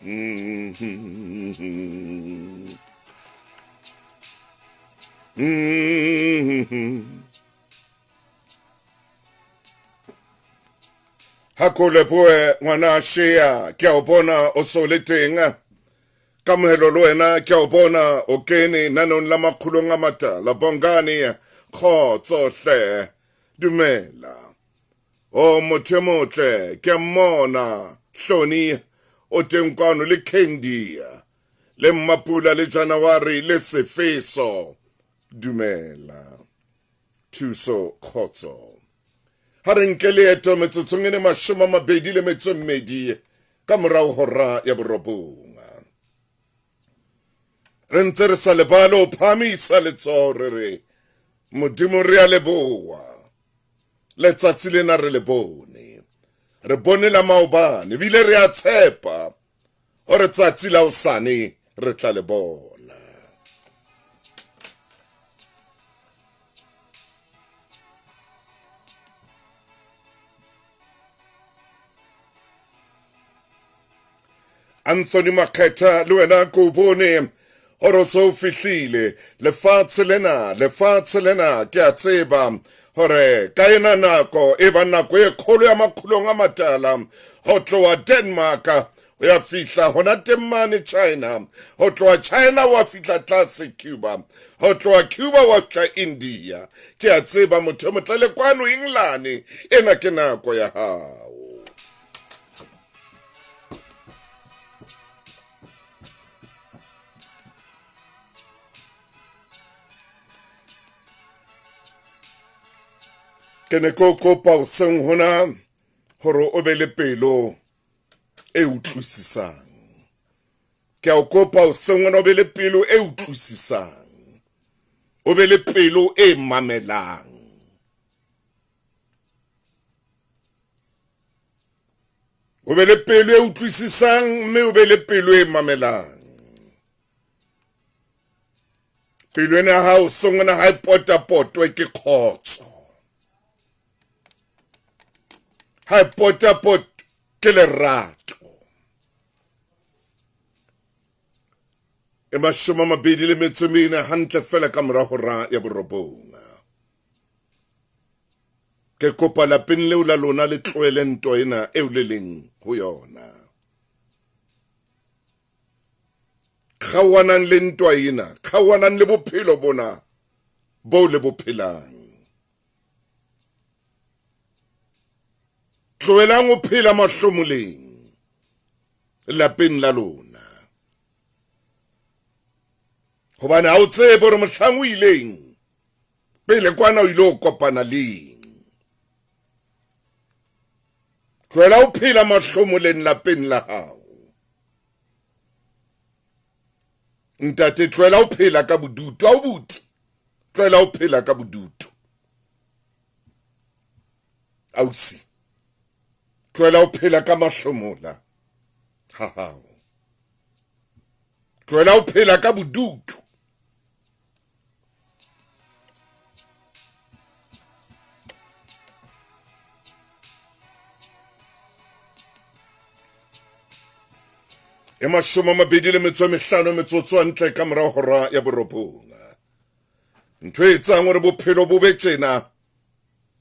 Ha ko lebohe ngwana Shea, ke a o bona o so le teng. Kamohelo le wena ke a o bona o kene nanong la makgolong a matala. Bongani, kgotso hle. Dumela. O motho e motle, ke a mmona. Hloni o teng kwano le Candy le Mmapula le January le Sefeso. Dumela. Thuso kgotso. Ha re nke leeto metsotsong e ne 22 ka morao hora ya 9. Re ntse re sa lebale ho phahamisa letsoho re re Modimo re a leboha. Letsatsi lena re le bone. Re bone la maobane ebile re a tshepa hore tsatsi la hosane re tla le bona. Anthony Makgetha le wena ko bone hore o se o fihlile lefatshe lena, lefatshe lena ke a tseba hore ka ena nako e ba nako e kgolo ya makgolong a matala ho tloha Denmark ho ya fihla hona teng mane China, ho tloha China wa fihla tlase Cuba, ho tloha Cuba wa fihla India. Ke a tseba motho e motle le kwano England, ena ke nako ya hao. Ke ne ke o kopa hoseng hona hore o be le pelo e utlwisisang. Ke a o kopa hoseng hona o be le pelo e utlwisisang, o be le pelo e mamelang. O be le pelo e utlwisisang mme o be le pelo e mamelang. Pelo ena ya hao sengwana ha e potapotwe ke kgotso, ha e potapotwe ke lerato. E 24 hantle fela ka mora hora ya 9. Ke kopa lapeng leo la lona le tlohele ntwa ena eo le leng ho yona. Kgaohanang le ntwa ena, kgaohanang le bophelo bona bo le bo phelang. Tlohelang ho phela mahlomoleng lapeng la lona. Hobane ha o tsebe hore mohlang o ileng pele kwana o ile ho kopana leng. Tlohela ho phela mahlomoleng lapeng la hao. Ntate, tlohela ho phela ka bodutu. Ha o buti, tlohela ho phela ka bodutu. Ausi, tlohela ho phela ka mahlomola ha hao. Tlohela ho phela ka bodutu. E 25 metsotso hantle ka mora hora ya 9. Ntho e etsang hore bophelo bo be tjena,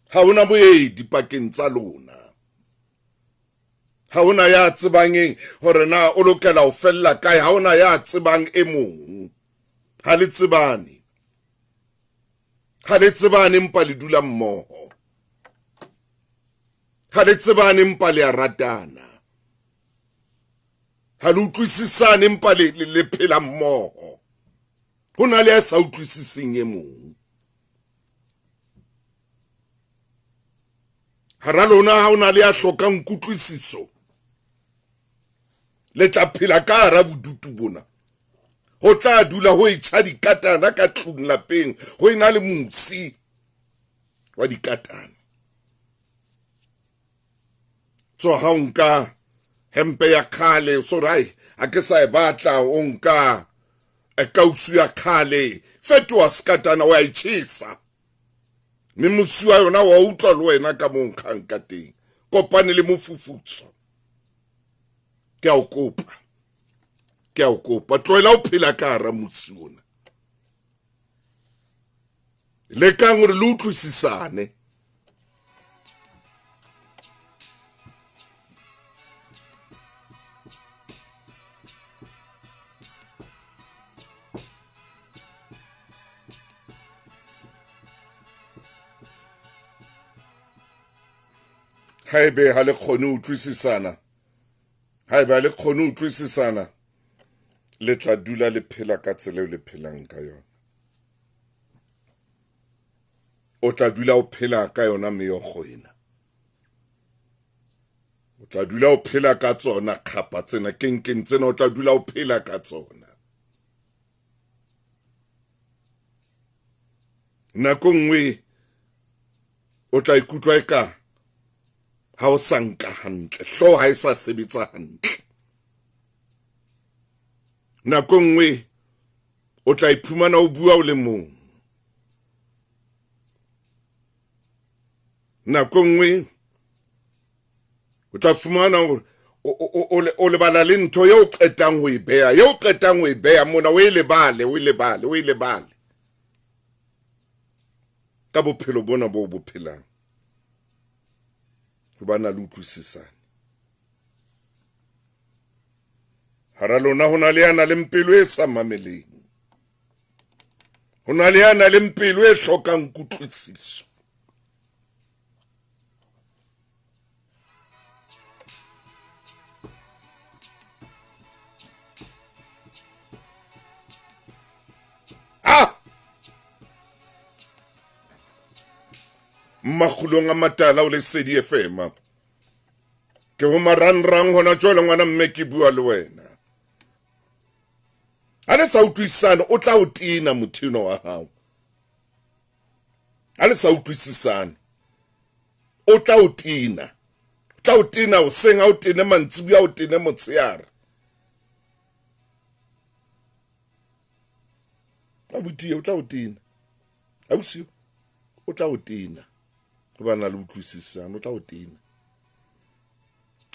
ha hona boedi pakeng tsa lona. Ha hona ya tsebang eng hore na o lokela ho fella kae, ha hona ya tsebang e mong. Ha le tsebane, ha le tsebane empa le dula mmoho. Ha le tsebane empa le a ratana. Ha le utlwisisane empa le phela mmoho. Ho na le ya sa utlwisiseng e mong. Hara lona ha ho na le ya hlokang kutlwisiso, le tla phela ka hara bodutu bona. Ho tla dula ho e tjha dikatana ka tlung lapeng, ho ena le mosi wa dikatana. Tswa ha o nka hempe ya kgale, so re, ha ke sa e batla, o nka kausu ya kgale, fetoha sekatana, wa e tjhesa. Mme mosi wa yona wa utlwa le wena ka moo nkgang ka teng. Kopane le mofufutso. Ke a o kopa. Ke a o kopa, tlohela ho phela ka hara motse ona. Lekang hore le utlwisisane. Haebe ha le kgone ho utlwisisana, haeba ha le kgone ho utlwisisana, le tla dula le phela ka tsela eo le phelang ka yona. O tla dula o phela ka yona meokgo ena. O tla dula o phela ka tsona kgapa tsena, kenkeng tsena, o tla dula o phela ka tsona. Nako nngwe o tla ikutlwa eka ha o sa nka hantle, hlooho ha e sa sebetsa hantle. Nako nngwe o tla iphumana o bua o le mong. Nako nngwe o tla fumana hore o lebala le ntho eo o qetang ho e beha, eo o qetang ho e beha mona, o e lebale, o e lebale, o e lebale. Ka bophelo bona bo bo phelang, hobane ha le utlwisisane. Hara lona ho na le ya nang le pelo e sa mameleng. Ho na le ya nang le pelo e hlokang kutlwisiso. Ah! Makgulong a matala o Lesedi FM. Ke ho marangrang hona jwale ngwana mme ke bua le wena. Ha le sa utlwisisane o tla o tena motho enwa wa hao. Ha le sa utlwisisane o tla o tena. O tla o tena hoseng, ha o tene mantsibuya, ha o tene motshehare. Abuti o tla o tena. Ausi o tla o tena. Hobane ha le utlwisisane o tla o tena.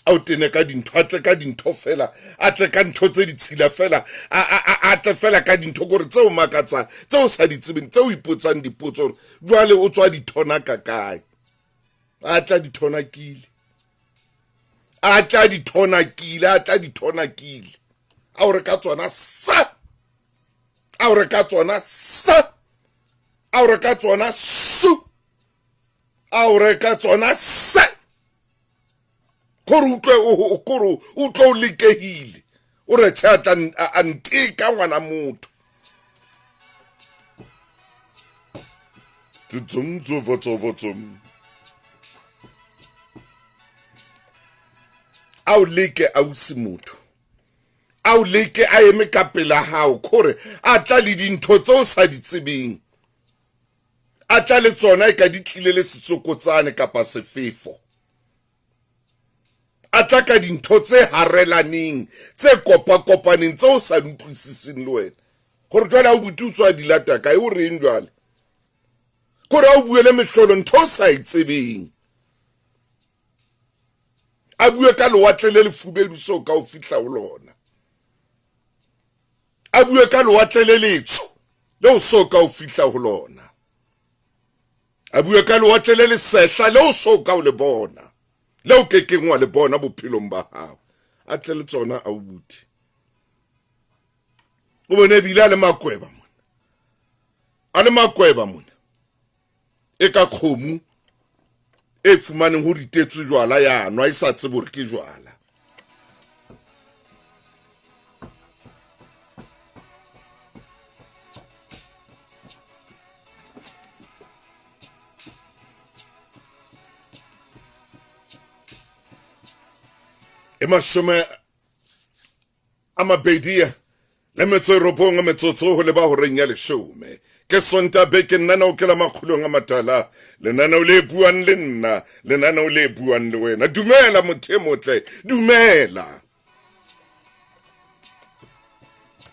A o tene ka dintho, a tle ka dintho fela, a tle ka ntho tse ditshila fela, a tle fela ka dintho kore tseo makatsang, tseo sa di tsebeng, tseo ipotsang dipotso hore jwale o tswa dithona ka kae. A tla dithonakile. A tla dithonakile, a tla dithonakile. A o re ka tsona sa. A o re ka tsona sa. A o re ka tsona su. A o re ka tsona se. Kore utlwe o kore utlwe o lekehile. O re tjhe a tla a nteka ngwana motho. Tsum tso tso tsum. A o leke ausi motho. A o leke a eme ka pela hao kore a tla le dintho tseo sa di tsebeng. A tla le tsona e ka di tlile le setsokotsane kapa sefefo. A tla ka dintho tse harelaneng, tse kopakopaneng, tseo o sa di utlwisiseng le wena. Hore jwale ha o buti o tswa di lata kae, o reng jwale? Kore ha o buele mehlolo ntho o sa e tsebeng. A bue ka lewatle le lefubedu seo ka o fihla ho lona. A bue ka lewatle le letsho leo so ka o fihla ho lona. A bue ka lewatle le lesehla leo so ka o le bona, leo ke keng wa le bona bophelong ba hao. A tle le tsona a o bute. O bone ebile a le makweba mona. A le makweba mona. E ka kgomo e fumaneng ho ritetswe jwala ya nwa e sa tsebe hore ke jwala. E mashome a mabedi le metso e robong metsotso ho leba horeng ya leshome. Ke Sonta beke nna o kela makgulong a matala, lenaneo le buang le nna, lenaneo le buang le wena. Dumela motho e motle, dumela.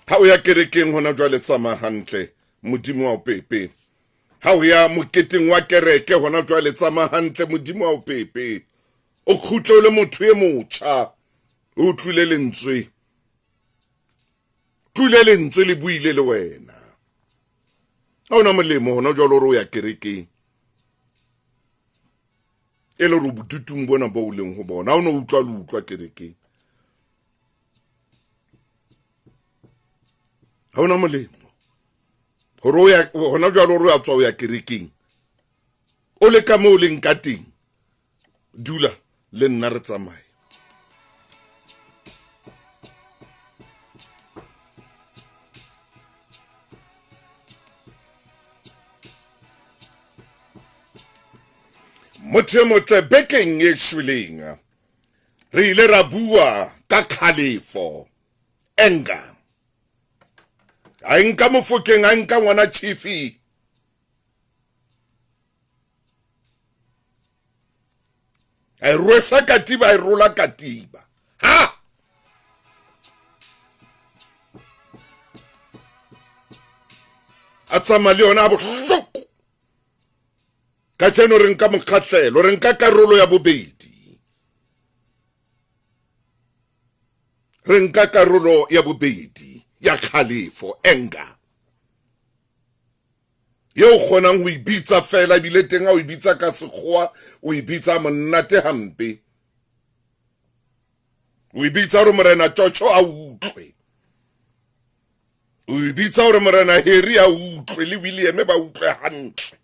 Ha o ya kerekeng hona jwale tsamaya hantle, Modimo wa o pepe. Ha o ya moketeng wa kereke hona jwale tsamaya hantle, Modimo wa o pepe. O kgutle o le motho e motjha, o utlwile lentswe. Utlwile lentswe le buile le wena. Ha ona molemo hona jwalo hore o ya kerekeng. E le hore bodutung bona bo o leng ho bona. Ha o no utlwa le utlwa kerekeng. Ha ona molemo. Hore o ya hona jwalo hore o ya tswa o ya kerekeng. O le ka moo o leng ka teng. Dula le nna re tsamaye. Motho e motle bekeng e shweleng re ile ra bua ka kgalefo, anger. A nka Mofokeng, a nka ngwana Chiefy. A e rwesa katiba, a e rola katiba. Ha! A tsamaya le yona a bohloko. Kajeno re nka mokgahlelo, re nka karolo ya bobedi. Re nka karolo ya bobedi ya kgalefo, anger. Ye o kgonang ho e bitsa fela, ebile teng ha o e bitsa ka sekgowa o e bitsa monate hampe. O e bitsa hore Morena Tjotjo a utlwe. O e bitsa hore Morena Harry a utlwe le William ba utlwe hantle.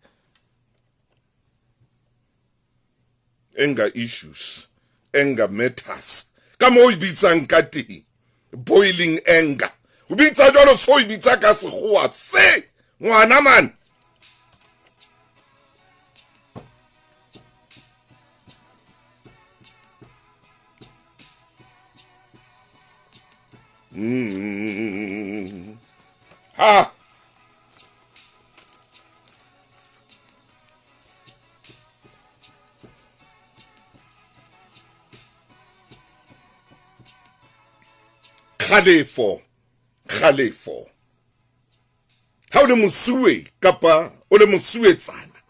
Anger issues, anger matters. Ka moo o e bitsang ka teng, boiling anger. O bitsa jwalo so o e bitsa ka sekgowa se ngwana man. Ha. Kgalefo, kgalefo. Ha o le mosuwe kapa o le mosuwetsana,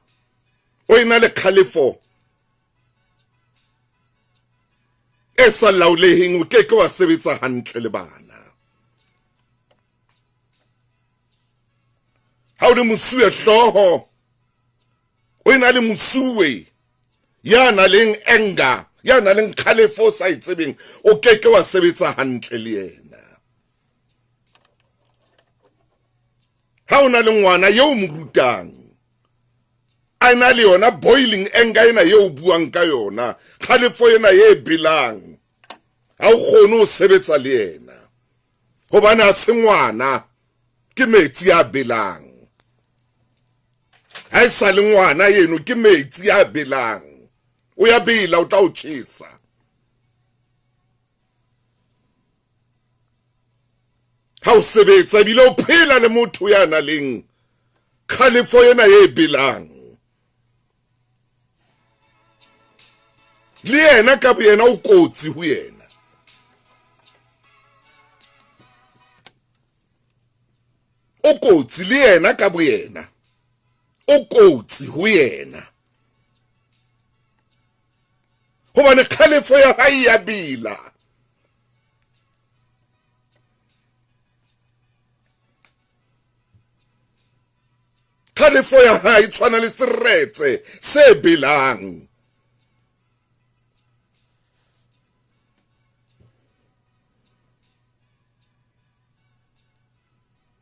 o ena le kgalefo e sa laoleheng, o ke ke wa sebetsa hantle le bana. Ha o le mosuwe hlooho, o ena le mosuwe ya nang le anger, ya nang le kgalefo o sa e tsebeng, o ke ke wa sebetsa hantle le yena. Ha o na le ngwana eo o mo rutang, a ena le yona boiling anger ena eo o buang ka yona, kgalefo ena e belang, ha o kgone ho sebetsa le yena hobane ha se ngwana, ke metsi a belang. Ha e sa le ngwana eno, ke metsi a belang. O ya bela, o tla o tjhesa. Ha o sebetsa ebile o phela le motho ya nang le kgalefo ena e belang, le yena ka boyena o kotsi ho yena. O kotsi le yena ka boyena, o kotsi ho yena hobane kgalefo ya hae ya bela. Kgalefo ya hae e tshwana le seretse se belang.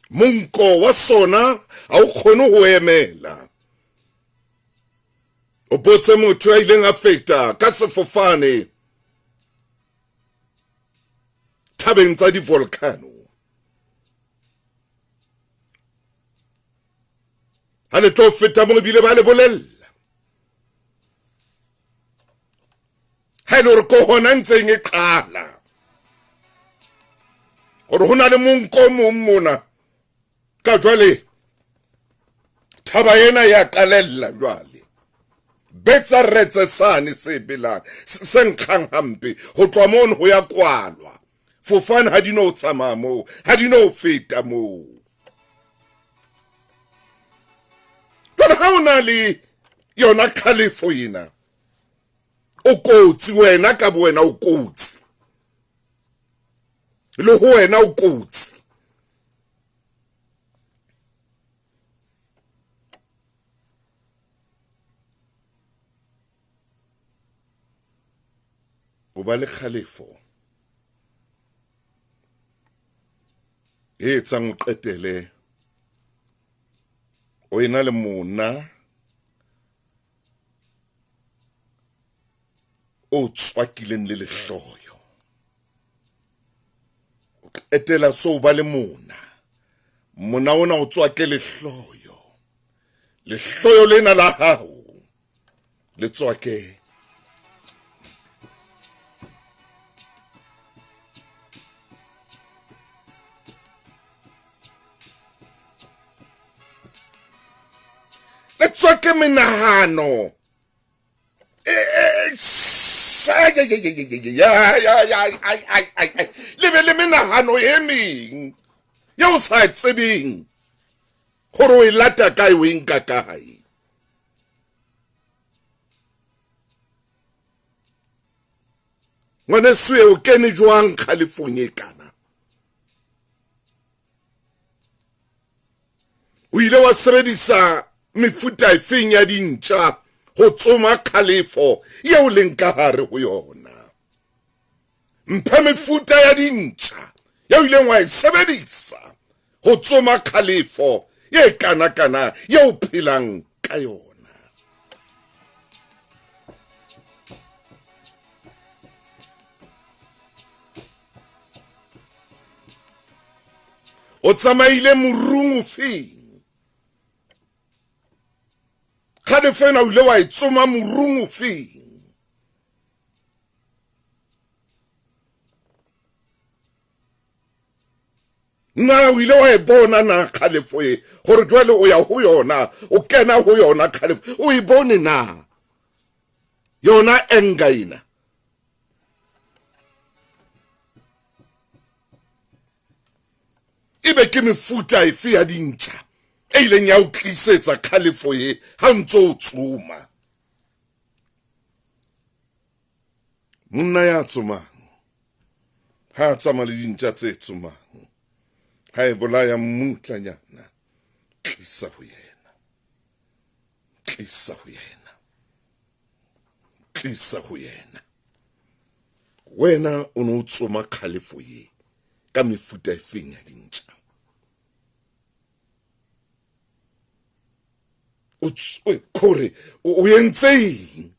Monko wa sona ha o kgone ho emela. O botse motho ya ileng a feta ka sefofane thabeng tsa di-volcano. Ha le tlo feta moo ebile ba le bolella. Ha e le hore ko hona ntseng e qala. Hore ho na le monko o mong mona. Ka jwale thaba ena ya qalella jwale. Betsa retse sane se belang, se nkgang hampe. Ho tloha mono ho ya kwalwa. Fofane ha di no tsamaya moo, ha di no feta moo. Jwale ha o na le yona kgalefo ena, o kotsi wena ka bo wena, o kotsi le ho wena, o kotsi. O ba le kgalefo e etsang o qetele o ena le mona o tswakileng le lehloyo. O qetela so ba le mona, mona ona o tswake lehloyo, lehloyo lena la hao le tswake le tswake menahano le be le menahano e meng ye o sa tsebeng gore o e lata kae, o e nka kae. Ngwaneso o kene jwang kgalefong e kana? O ile wa sebedisa mefuta efeng ya dintja ho tsoma kgalefo eo leng ka hare ho yona? Mphe mefuta ya dintja eo ileng wa e sebedisa ho tsoma kgalefo e kana-kana eo phelang ka yona. O tsamaile morung ofeng? Kgalefo ena o ile wa e tsoma morung ofeng? Na o ile wa e bona na kgalefo e gore jwale o ya ho yona, o kena ho yona kgalefo, o e bone na yona anger ena? Ebe ke mefuta efe ya dintja e ileng ya o tlisetsa kgalefo e ha o ntse o tsoma? Monna ya tsomang ha a tsamaya le dintja tse tsomang, ha e bolaya mmutlanyana, tlisa ho yena, tlisa ho yena, tlisa ho yena. Wena o ne o tsoma kgalefo ye ka mefuta efeng ya dintja? O kore o entse eng?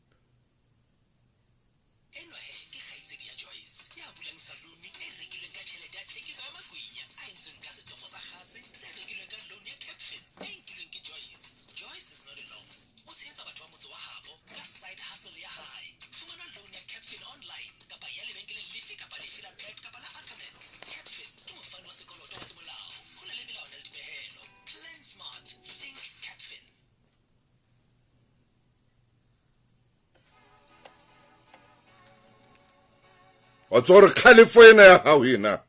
Enwa he ke kgaitsedi ya Joyce ya bulang saluni e rekilweng ka tjhelete ya thekiso ya magwinya a entsweng ka setofo sa kgase se rekilweng ka loan ya Capfin e nkilweng ke Joyce. Joyce is not alone. O tshehetsa batho ba motse wa habo ka side hustle ya hae. Fumana loan ya Capfin online kapa ya lebenkeleng lefe kapa lefe la Pep kapa la Ackermans. Capfin ke mofani wa sekoloto wa semolao. Ho na le melawana le dipehelo. Plan smart. Think Capfin. Wa tseba gore kgalefo ena ya gago ena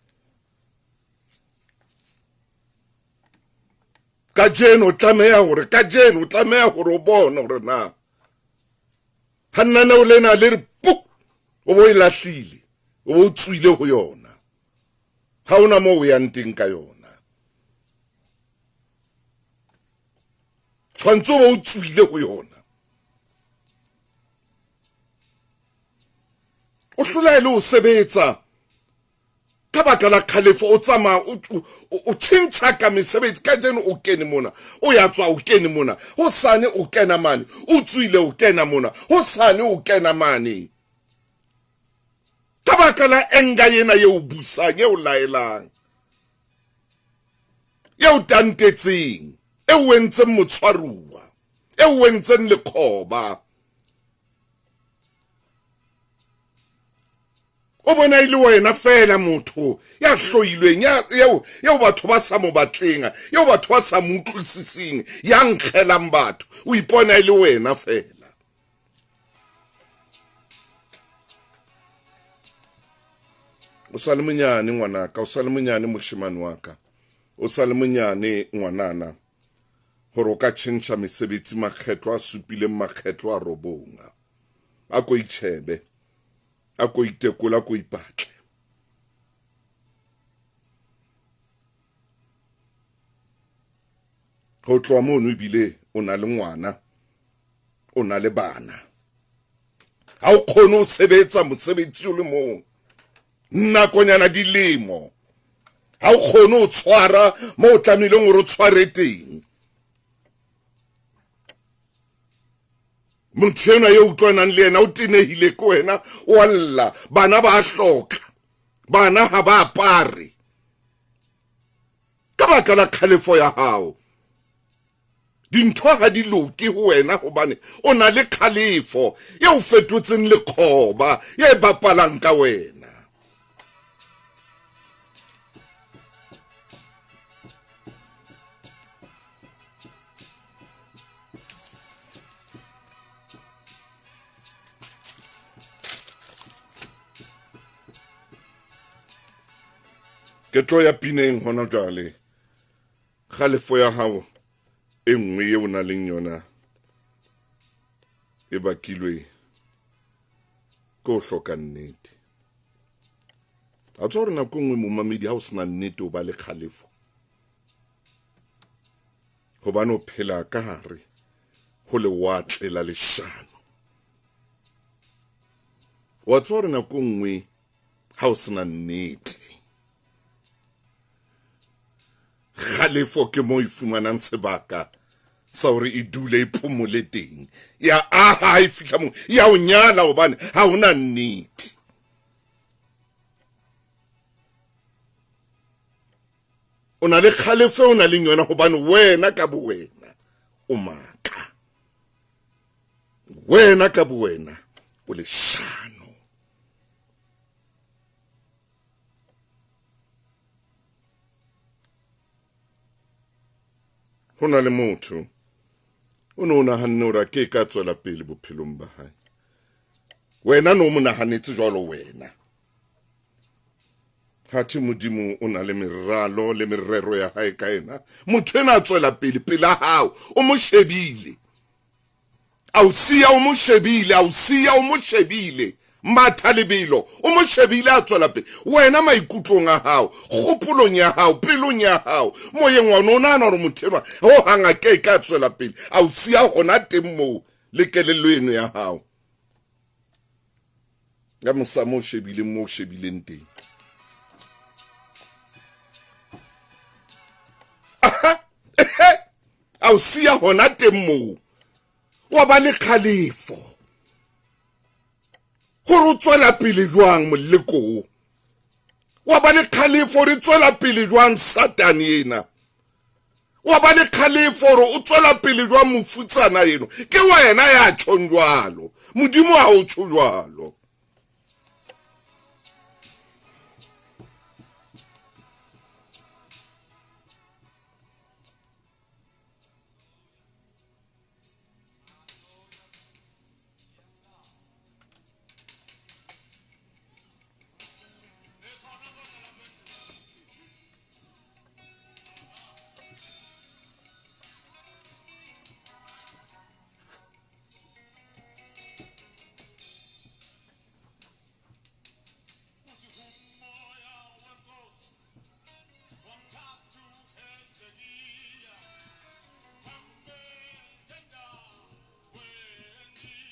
kajeno o tlameha hore, kajeno o tlameha hore o bone hore na ha nnaneo lena le re pu, o bo e lahlile, o bo o tswile ho yona, ha ona moo o yang teng ka yona. Tshwantse o bo o tswile ho yona. O hloleha le ho sebetsa ka baka la kgalefo, o tsamaya o tjhentjha ka mesebetsi. Kajeno o kene mona, o ya tswa o kene mona, hosane o kena mane, o tswile o kena mona, hosane o kena mane, ka baka la anger ena eo busang, eo laelang, eo tantetseng, eo entseng motshwaruwa, eo entseng lekgoba. O bona e le wena fela motho ya hloilweng, eo batho ba sa mo batleng, eo batho ba sa mo utlwisiseng, ya nkgelang batho, o ipona e le wena fela. O sa le monyane ngwanaka, o sa le monyane moshemane wa ka, o sa le monyane ngwanana, hore o ka tjhentjha mesebetsi makgetlo a supileng, makgetlo a robong. A ko itjhebe, a ko itekole, a ko ipatle. Ho tloha mono ebile o na le ngwana, o na le bana. Ha o kgone ho sebetsa mosebetsi o le mong nakonyana dilemo. Ha o kgone ho tshwara mo o tlamehileng hore o tshware teng. Motho enwa eo utlwanang le yena o tenehile ke wena, o a lla, bana ba hloka, bana ha ba apare ka baka la kgalefo ya hao. Dintho ha di loke ho wena hobane o na le kgalefo e o fetotseng lekgoba, e bapalang ka wena. Ke tlo ya pineng hona jwale. Kgalefo ya hao e nngwe eo o nang le yona e bakilwe ke ho hloka nnete. A tswa hore nako e nngwe momamedi ha o sena nnete o ba le kgalefo, hobane o phela ka hare ho lewatle la leshano. Wa tseba hore nako e nngwe ha o sena nnete, kgalefo ke mo e fumanang sebaka sa hore e dule e phomole teng. Ya aha ha e fihla moo ya o nyala hobane ha hona nnete. O na le kgalefo o na le yona hobane wena ka bo wena o maka, wena ka bo wena o leshano. Ho na le motho o ne o nahanne hore a ke ka tswela pele bophelong ba hae. Wena no mo nahanetse jwalo wena. Hathe Modimo o na le meralo le merero ya hae ka yena. Motho ena a tswela pele pela hao, o mo shebile. A o siya o mo shebile, a o siya o mo shebile. Matha lebelo, o mo shebile a tswela pele. Wena maikutlong a hao, kgopolong ya hao, pelong ya hao, moyeng wa o nahana hore motho enwa ho hang a ke ka tswela pele. A o siya hona teng moo le kelello eno ya hao. Ya mosa mo shebileng mo shebileng teng. A o siya hona teng moo, wa ba le kgalefo hore o tswela pele jwang moleko. Wa ba le kgalefo hore tswela pele jwang Satane ena. Wa ba le kgalefo hore o tswela pele jwang mofutsana eno. Ke wena ya tjhong jwalo, Modimo ha o tjho jwalo.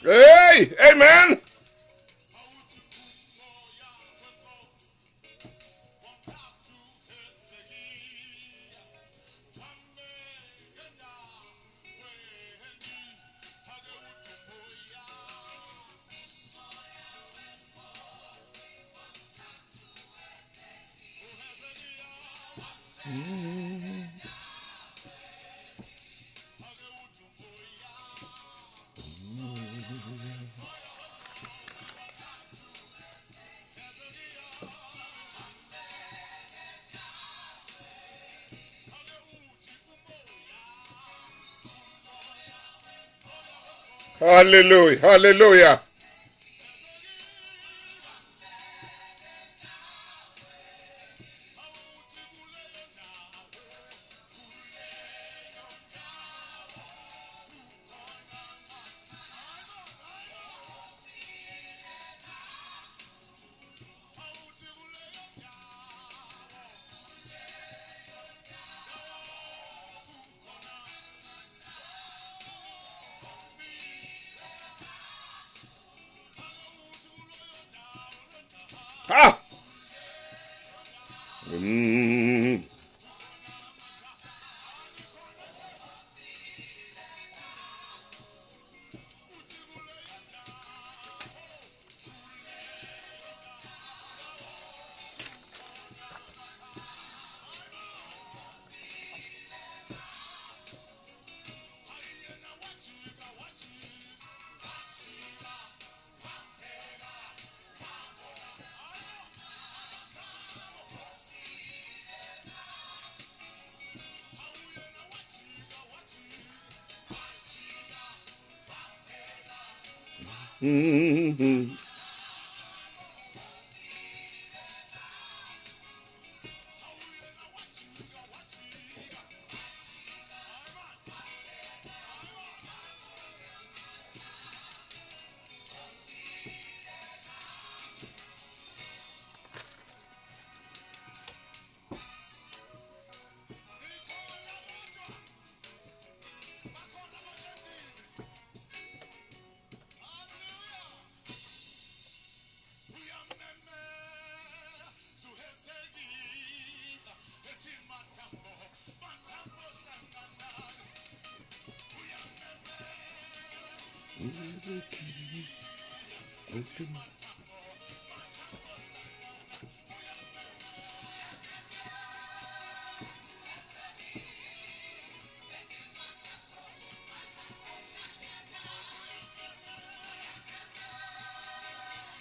Hey, amen. Hallelujah, hallelujah.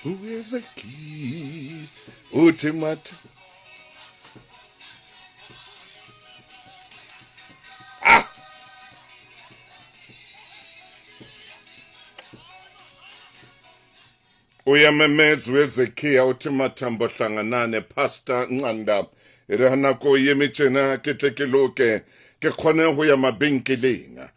Who is a key? Ultimate. Ah! Uyamemeza uHezekiya uthi mathambo hlanganane Pastor Ncanda e re nako ye metjena ke tle ke loke ke kgone ho ya mabenkeleng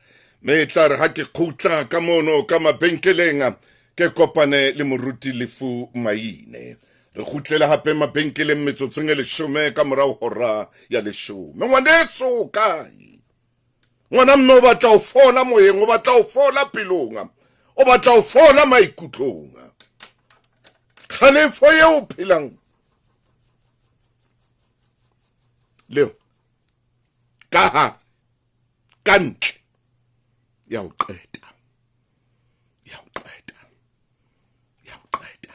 mme e tla re ha ke kgutla ka mono ka mabenkeleng ke kopane le moruti Lefu Maine re kgutlele hape mabenkeleng metsotsong e 10 ka morao hora ya 10. Ngwaneso o kae? Ngwana mme o batla ho fola moyeng, o batla ho fola pelong, o batla ho fola maikutlong. Kgalefo eo o phelang leo ka ha ka ntle ya o qeta, ya o qeta, ya o qeta.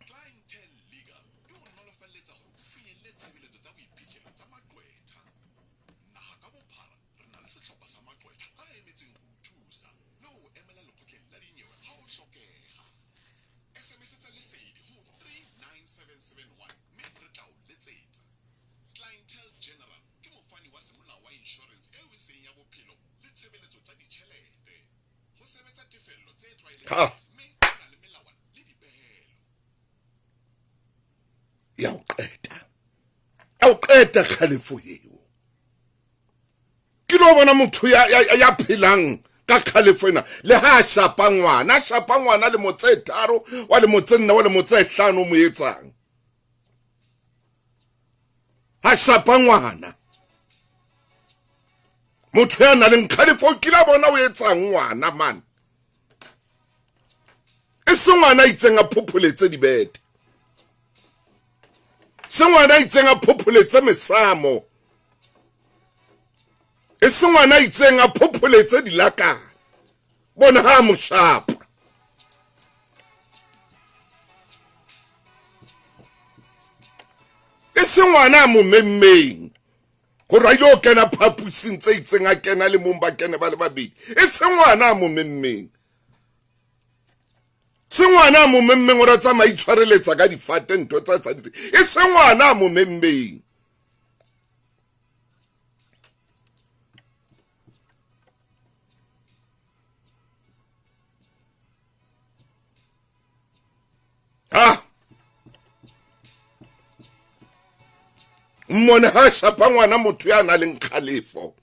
Clientele Legal e o nolofalletsa hore o finyelle tshebeletso tsa boiphihlelo tsa maqwetha. Naha ka bophara re na le sehlopha sa maqwetha a emetseng ho o thusa le ho o emela lekgotleng la dinyewe ha o hlokeha. SMS tsa lesedi ho 39771 mme re tla o letsetsa. Clientele General ke mofani wa semolao wa insurance eo e seng ya bophelo le tshebeletso tsa ditjhelete. Ho sebetsa tefello tse Ha! tlwaelehileng mme ho na le melawana le dipehelo. Ya o qeta, ya o qeta kgalefo eo. Ke lo bona motho ya phelang ka kgalefo ena le ha a shapa ngwana, a shapa ngwana lemo tse 3 wa lemo tse 4 wa lemo tse 5 o mo etsang. Ha shapa ngwana. Motho ya nang le kgalefo o kile a bona o etsang ngwana man. E se ngwana a itseng a phopholetse dibete. Se ngwana a itseng a phopholetse mesamo. E se ngwana a itseng a phopholetse dilakana. Bona ha mo shapa. E se ngwana a mo memmeng hore a ilo kena phapusing tse itseng a kena le mong ba kene ba le babedi. E se ngwana a mo memmeng. Se ngwana a mo memmeng hore a tsamaye a itshwareletsa ka difate ntho tsa tsa ditse. E se ngwana a mo memmeng. Ah! Mmone ha shapa ngwana motho ya nang le kgalefo.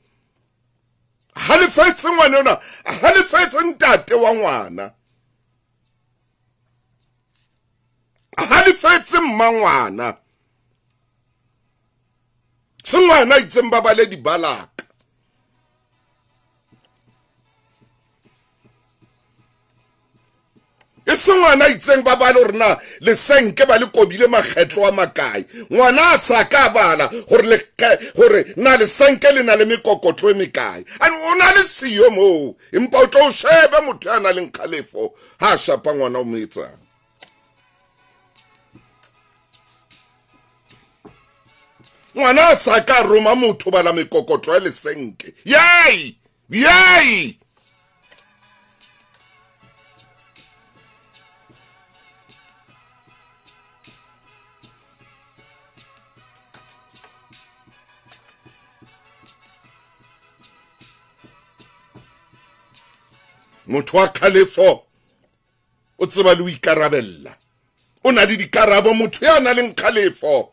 Halefetse ngwana ona, halefetse ntate wa ngwana. Halefetse mma ngwana. Se ngwana a itseng ba bale dibalaka. E se ngwana a itseng ba bale hore na lesenke ba le kobile makgetlo a makae. Ngwana a sa ka bala hore na lesenke le na le mekokotlo e mekae. And o na le siyo moo, empa o tlo o shebe motho ya nang le kgalefo ha a shapa ngwana o mo etsang. Ngwana a sa ka roma motho bala mekokotlo ya lesenke. Yay! Yay! Motho wa kgalefo tseba le ho ikarabella. O na le dikarabo motho ya nang le kgalefo.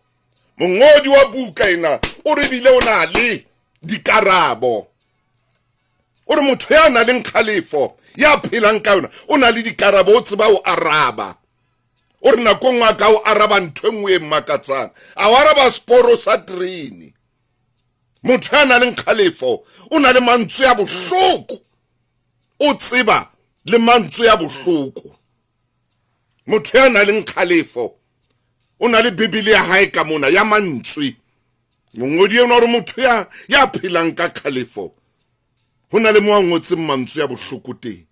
Mongodi wa buka ena o re bile o na le dikarabo. O re motho ya nang le kgalefo ya phelang ka yona o na le dikarabo, o tseba ho araba. O re nako nngwe a ka o araba ntho e nngwe e makatsang, a o araba seporo sa terene. Motho ya nang le kgalefo o na le mantswe a bohloko, o tseba le mantswe a bohloko. Motho ya nang le kgalefo o na le Bibele ya hae ka mona ya mantswe. Mongodi enwa o re motho ya phelang ka kgalefo ho na le mo a ngotseng mantswe a bohloko teng.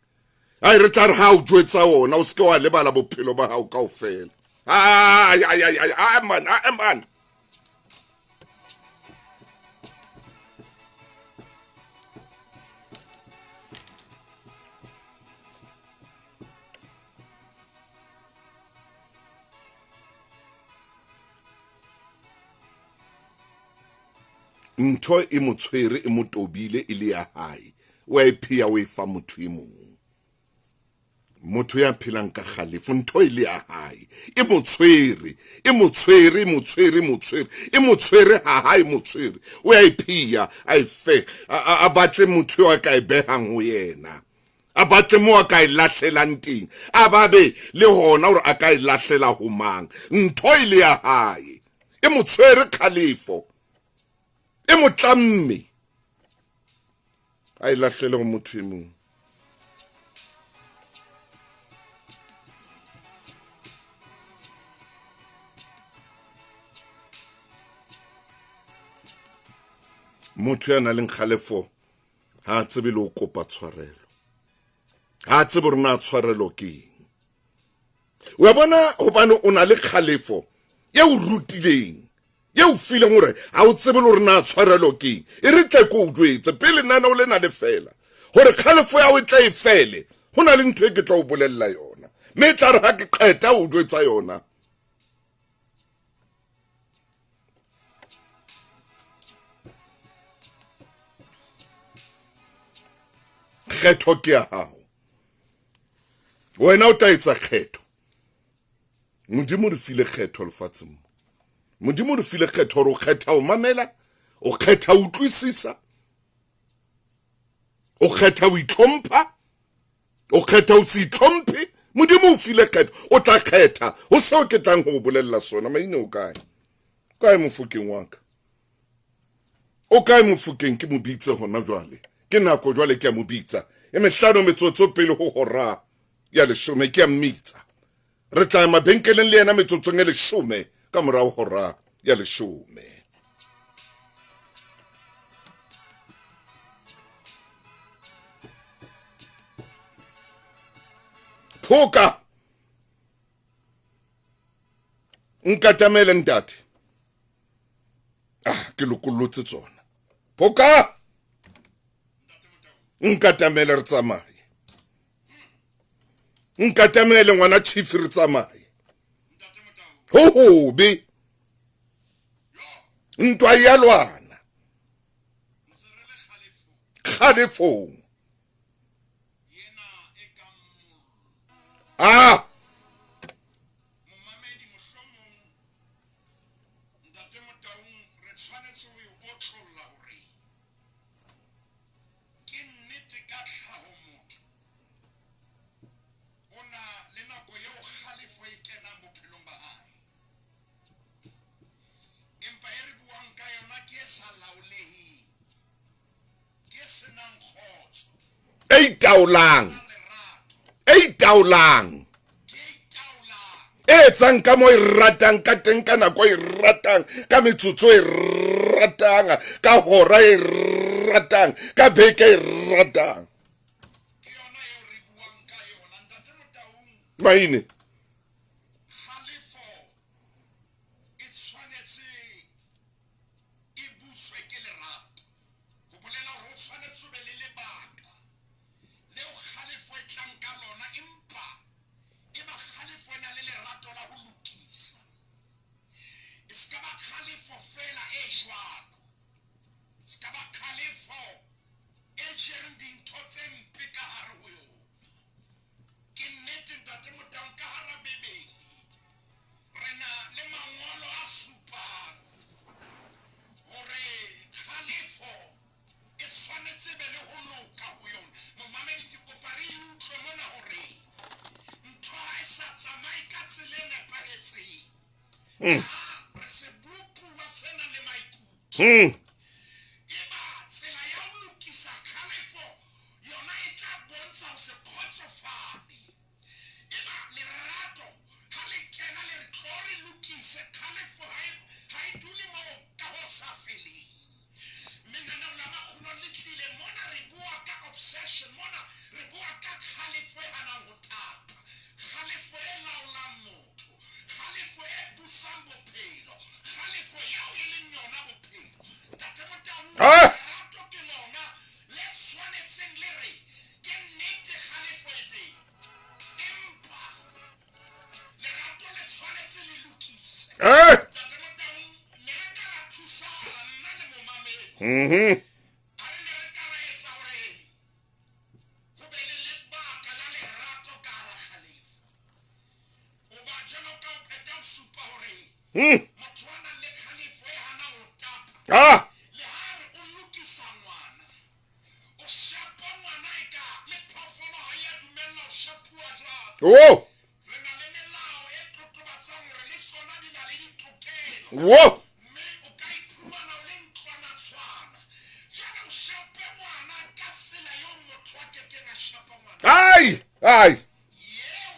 Ai re tla re ha o jwetsa ona o seke wa lebala bophelo ba hao kaofela. Ai ai ai ai man, ai man. Ntho e mo tshwere e mo tobile e le ya hae, o a e pheya o e fa motho e mong. Motho ya phelang ka kgalefo, ntho e le ya hae e mo tshwere, e mo tshwere, e mo tshwere, e mo tshwere, e mo tshwere ha hae, mo tshwere, o a e pheya a e fe, a batle motho eo a ka e behang ho yena, a batle mo a ka e lahlelang teng, a babe le hona hore a ka e lahlela ho mang. Ntho e le ya hae e mo tshwere kgalefo, e mo tlamme, a e lahlele ho motho e mong. Motho ya nang le kgalefo ha a tsebe le ho kopa tshwarelo, ha a tsebe hore na tshwarelo ke eng. Wa bona, hobane o na le kgalefo e o rutileng, e o fileng hore ha o tsebe le hore na tshwarelo ke eng. E re tle ke o jwetse pele nana o lena le fela hore kgalefo ya hao e tla e fele, ho na le ntho e ke tla o bolella yona, mme e tla re ha ke qeta o jwetsa yona, kgetho ke ya hao. Wena o tla etsa kgetho. Modimo re file kgetho lefatsheng mo. Modimo re file kgetho hore o kgetha ho mamela, o kgetha ho utlwisisa, o kgetha ho itlhompha, o kgetha ho se itlhomphe. Modimo o file kgetho, o tla kgetha ho seo ke tlang ho o bolella sona. Maine o kae? O kae mofokeng wa ka? O kae mofokeng? Ke mo bitse hona jwale. Ke nako jwale ke a mo bitsa. E mehlano metsotso pele ho hora ya leshome ke a mmitsa. Re tla ya mabenkeleng le yena metsotsong e leshome ka morao hora ya leshome. Phoka nkatamele ntate. Ah, ke lokollotse tsona. Phoka nkatamele re tsamaye. Nkatamele ngwana chief re tsamaye. Ho hobe ntwa ya lwana kgalefong. Ah, e itaolang, e itaolang, e etsang ka mo e ratang ka teng, ka nako e ratang, ka metsotso e ratang, ka hora e ratang, ka beke e ratang. Maine Re sebopuwa se nang le maikutlo. Eba tsela ya ho lokisa kgalefo yona e tla bontsha ho se kgotsofale. Eba lerato ha le kena le re tlo re lokise kgalefo ha e dule moo ka ho sa feleng. Mme lenaneo la Makgulong le tlile mona re bua ka obsession, mona re bua ka kgalefo e hanang ho tapa, kgalefo e laolang motho, kgalefo e busang bophelo, kgalefo eo e leng yona bophelo. Ntate Motaung, lerato ke lona le tshwanetseng le re ke nnete kgalefo e teng, empa lerato le tshwanetse le lokise. Ntate Motaung, ne re ka ra thusahala nna le momamedi. A re ne re ka ra etsa hore ho be le lebaka la lerato ka hara kgalefo. Hoba jwalo ka o qeta ho supa hore motho a nang le kgalefo e hanang ho tapa, le ha re o lokisa ngwana, o shapa ngwana e ka le phoofolo ha e a dumella ho shapuwa jwalo. Re na le melao e totobatsang hore le sona di na le ditokelo. Mme o ka iphumana o le ntlwanatshwana. Jwale o shape ngwana ka tsela eo motho a kekeng a shapa ngwana. Ai, ai. Eo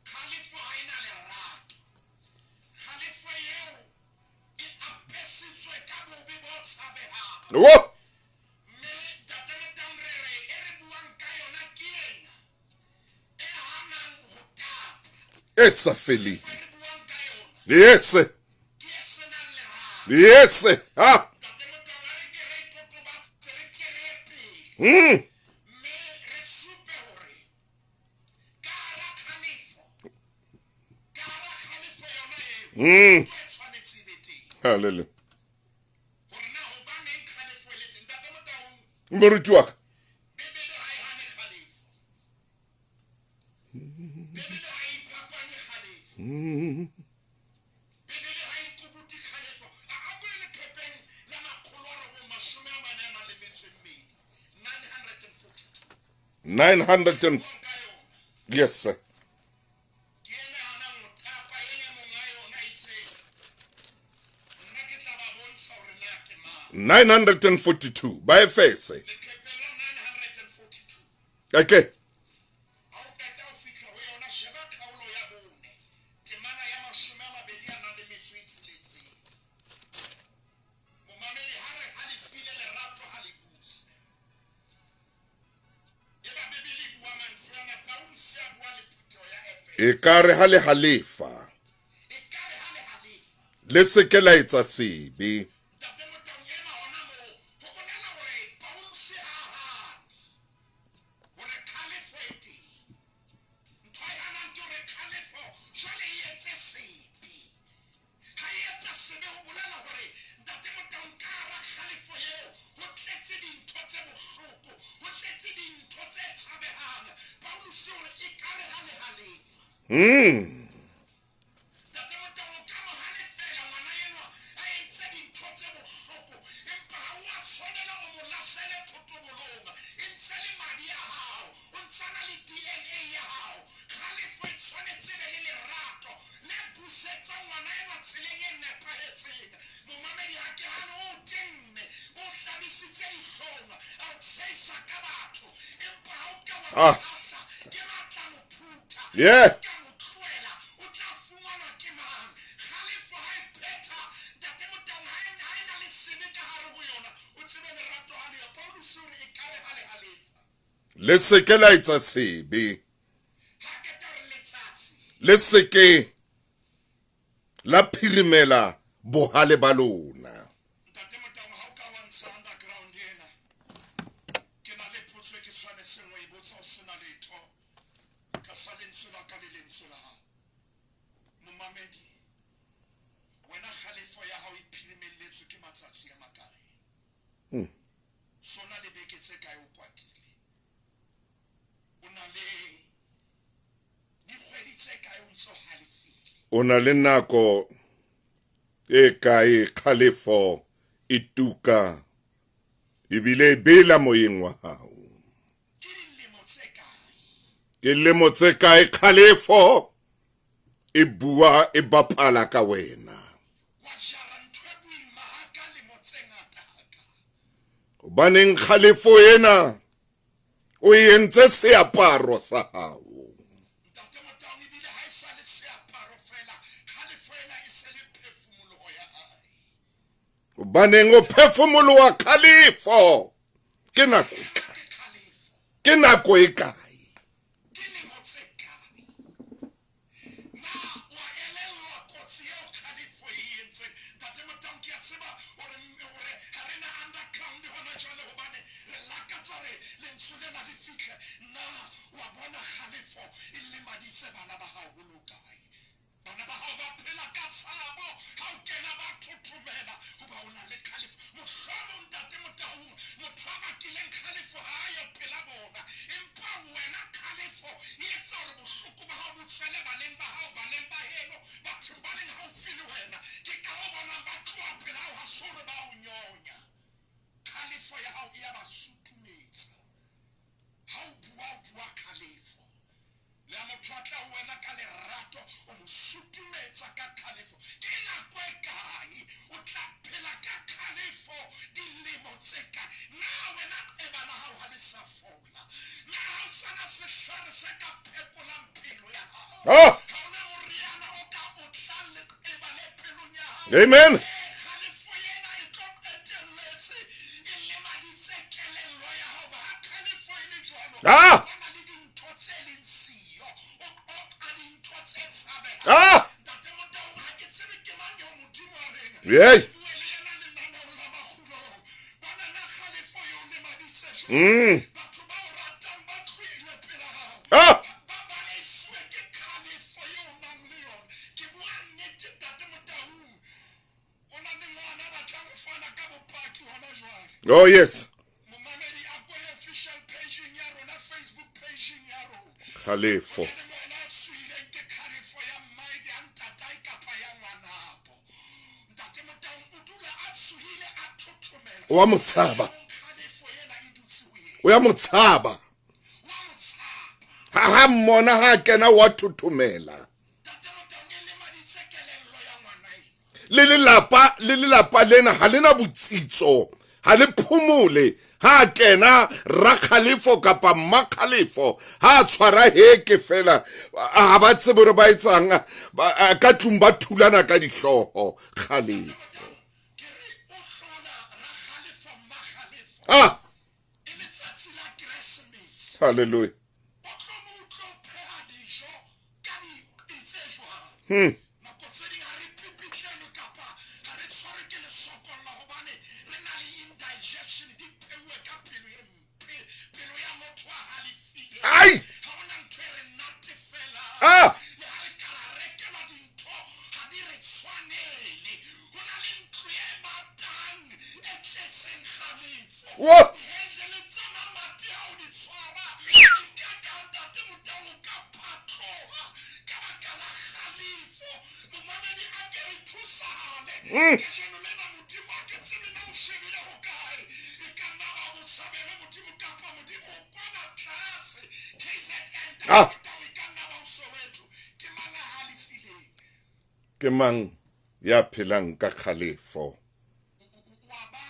kgalefo ha e na lerato. Kgalefo eo e apesitswe ka bobe bo tshabehang. Mme Ntate Motaung re re e re buang ka yona ke ena e hanang ho tapa. E sa feleng. E re buang ka yona Yes. ke e senang lerato. Yes. Ntate Motaung a re ke re totobatse, re ke re ye pele. Mme re supe hore ka hara kgalefo, ka hara kgalefo yona eo, ntho e tshwanetse e be teng. Hallelujah. Hore na hobaneng kgalefo e le teng. Ntate Motaung, Moruti wa ka. Bibele ha e hane kgalefo. Bibele ha e iphapanye kgalefo. Bibele ha e qobute kgalefo. A bue leqhepeng la 942. 900 and yes, sir. Ke ena a nang ho tapa, ene monga yona itseng. Nna ke tla ba bontsha hore na ke mang. 942 ba Efese. Leqhepeng la 942. Okay. Ha o qeta ho fihla ho yona, sheba kgaolo ya 4, temana ya 26. Momamedi ha re halefile, lerato ha le buse. Eba Bibele e bua mantswe ana, Pauluse a bua le phutheho ya Efese. Ekare ha le halefa, Ekare ha le halefa, le se ke la etsa sebe. Ntate Motaung ema hona moo, ho bolela hore Pauluse ha hane hore kgalefo e teng. Ntho e hanang ke hore kgalefo jwale e etse sebe. Ha e etsa sebe ho bolela hore Ntate Motaung ka hara kgalefo eo ho tletse dintho tse bohloko, ho tletse dintho tse tshabehang. Pauluse o re ekare ha le halefa. Ntate Motaung o ka mo halefela ngwana enwa a entse dintho tse bohloko, empa ha o a tshwanela o mo lahlele thotobolong. E ntse le madi a hao, o ntsana le DNA ya hao. Kgalefo e tshwanetse be le lerato le busetsa ngwana enwa tseleng e nepahetseng. Momamedi ha ke hane o tenne, o hlabisitse dihlong, a o tshehisa ka batho, empa ha o ka wa lahla, ke matla mo phutha. Ka mo tlohela, o tla fumanwa ke mang? Kgalefo ha e phetha, Ntate Motaung, ha e na le sebe ka hare ho yona, o tsebe lerato ha le yo. Pauluse o re ekare ha le halefa. Le se ke la etsa sebe. Ha qeta hore letsatsi. Le se ke la phirimela bohale ba lona. Ntate Motaung, ha o ka wa ntsha underground ena, ke na le potso e ke tshwanetseng ho e botsa ho sena letho tlasa lentswe la ka le lentswe la hao. Momamedi, wena kgalefo ya hao e phirimelletswe ke matsatsi a makae? Sona le beke tse kae o kwatile? O na le dikgwedi tse kae o ntso halefile? O na le nako e kae kgalefo e tuka ebile e bela moyeng wa hao? Ke dilemo tse kae? Ke dilemo tse kae kgalefo e bua e bapala ka wena? Hobaneng kgalefo ena o e entse seaparo sa hao? Ntate Motaung, ebile ha e sa le seaparo fela, kgalefo ena e se le phefumoloho ya hae. Hobaneng o phefumoloha kgalefo? Ke nako e kae? Ke kgalefo. Ke nako e kae? Ke lemo tse kae? Na wa elellwa kotsi eo kgalefo e entseng? Ntate Motaung, ke a tseba hore hore ha re na underground hona jwale hobane re lakatsa hore lentswe lena le fihle. Na wa bona kgalefo e lemaditse bana ba hao ho le hokae? Bana ba hao ba phela ka tshabo, ha o kena ba thothomela hoba o na le kgalefo. Mohlomong Ntate Motaung, motho a bakileng kgalefo ha a yo phela bona, empa wena kgalefo e etsa hore bohloko ba hao bo tswele baneng ba hao, baneng ba heno, bathong ba leng haufi le wena. Ke ka ho bonang ba tloha pela hao, ha se hore ba o nyonya. Kgalefo ya hao e ya ba sutumetsa. Ha o bua, o bua kgalefo. Le ha motho a tla ho wena ka lerato, o mo sutumetsa ka kgalefo. Ke nako e kae o tla phela ka kgalefo dilemo tse kae? Na wena qeba la hao ha le sa fola? Na ha o sana sehlare se ka phekolang pelo ya hao? Ah! Ha ona moriana o ka otlang leqeba le pelong ya hao? Amen. Kgalefo ena e tlo qetelletse e lemaditse kelello ya hao. Ba ha kgalefo e le jwalo, Ah! o bona le dintho tse leng siyo, o qoqa dintho tse tshabehang. Ah! Ntate Motaung, ha ke tsebe ke mang eo Modimo a reng Yey. bue le yena lenaneong la makgulong. Bona na kgalefo e o lemaditse jwang? Batho ba o ratang ba tlohile pela hao. Ah! Ba baleiswe ke kgalefo eo o nang le yona. Ke bua nnete, Ntate Motaung. O na le ngwana a batlang ho fana ka bopaki hona jwale. Oh yes. Momamedi a ko ye official page-eng ya rona, Facebook page-eng ya rona. Kgalefo. Ho na le ngwana a tswileng ke kgalefo ya mmae, ya ntatae kapa ya ngwanabo. Ntate Motaung o dula a tshohile, a thothomela. O a mo tshaba. Kgalefo ena e dutse ho yena. O ya mo tshaba. Wa mo tshaba. Ha ha mmona ha a kena wa thothomela. Ntate Motaung e lemaditse kelello ya ngwana enwa. Le lelapa, le lelapa lena ha lena botsitso, ha le phomole. Ha a kena rakgalefo kapa mmakgalefo, ha a tshwara heke fela, ha ba tsebe hore ba etsang, ka tlung ba thulana ka dihlooho. Kgalefo. Ke re o hlola rakgalefo, mmakgalefo. Ah! E letsatsi la Keresemese. Hallelujah. O tlo mo utlwa o pheha dijo ka diqi tse jwang? Nako tse ding ha re pipitlelwe kapa ha re tshwarwe ke lesokolla hobane re na le indigestion, di pheuwe ka pelo e mpe, pelo ya motho a halefile. Ai! Ha hona ntho e re natefelang. Ah! Le ha re ka ra rekelwa dintho, ha di re tshwanele. Ho na le ntlo e batang, e tletseng kgalefo. Wo! Dihenzele tsa mamati ha o di tshwara, e ka ka Ntate Motaung o ka phatloha ka baka la kgalefo. Momamedi a ke re thusane. Kajeno lena Modimo a ke tsebe na o shebile hokae. E ka nna ba o tshabele Modimo kapa Modimo o kwana tlase. KZN, Ntate Ah! Motaung e ka nna ba o Soweto. Ke mang a halefileng? Ke mang ya phelang ka kgalefo? Wa ba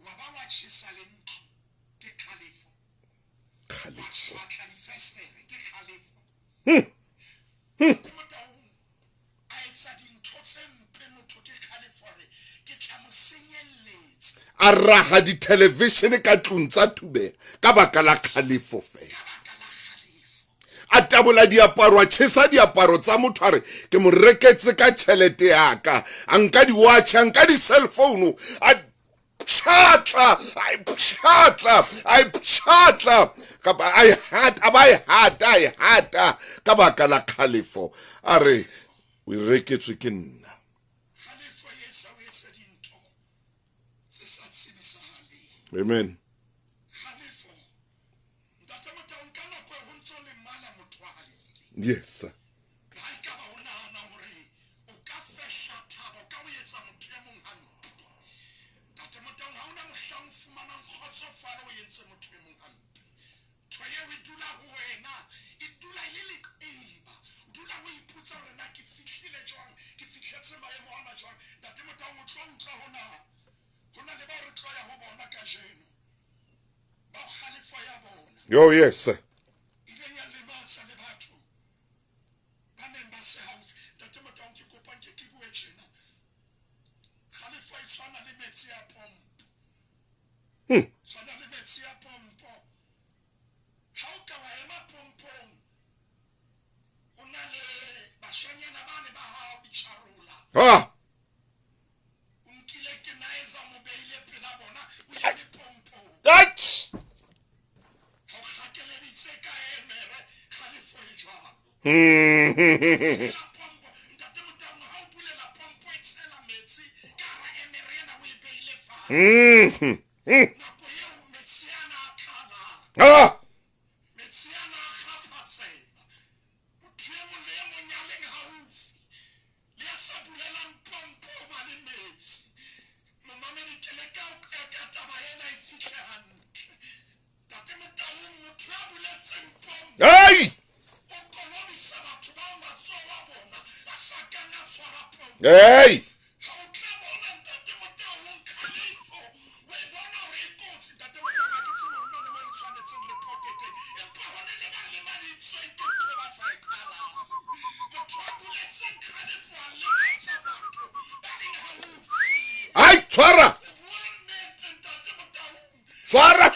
wa ba wa tjhesa le ntlo ke kgalefo. Wa Kgalefo. tjhwatla difestere ke kgalefo. Ntate Motaung a etsa dintho tse mpe motho ke kgalefo, a re ke tla mo senyelletsa. A raha di-television ka tlung tsa thubeha ka baka la kgalefo fela. Ka baka la kgalefo. A tabola diaparo, a tjhesa diaparo tsa motho, a re ke mo reketse ka tjhelete ya ka. A nka di-watch, a nka di-cell phone, a pshatla, a e pshatla, a e pshatla, kapa a e hata, a ba e hata, a e hata ka baka la kgalefo. A re o e reketswe ke nna. Kgalefo e etsa o etse dintho tse sa tsebisahaleng. Amen. Kgalefo. Ntate Motaung, ka nako e ho ntso lemala motho a halefileng. Yes sir. Ha e ka ba o nahana hore o ka fehla thabo ka ho etsa motho e mong hampe. Ntate Motaung, ha hona mohlang o fumanang kgotsofalo o entse motho e mong hampe. Ntho eo e dula ho wena, e dula e le leqeba. O dula o ipotsa hore na ke fihlile jwang, ke fihletse maemo ana jwang. Ntate Motaung, o tlo utlwa hona. Ho na le bao re tlo ya ho bona kajeno. Yo, yes. Ah. Ah! Hey! Hey! Ay, tshwara! Tshwara!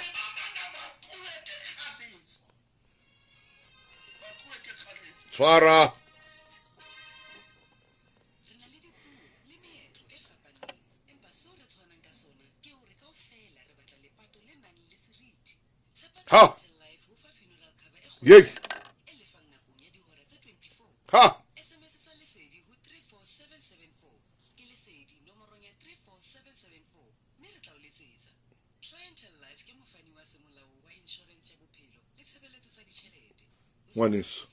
Tshwara! Ha! Yey! Ha! Ngwaneso,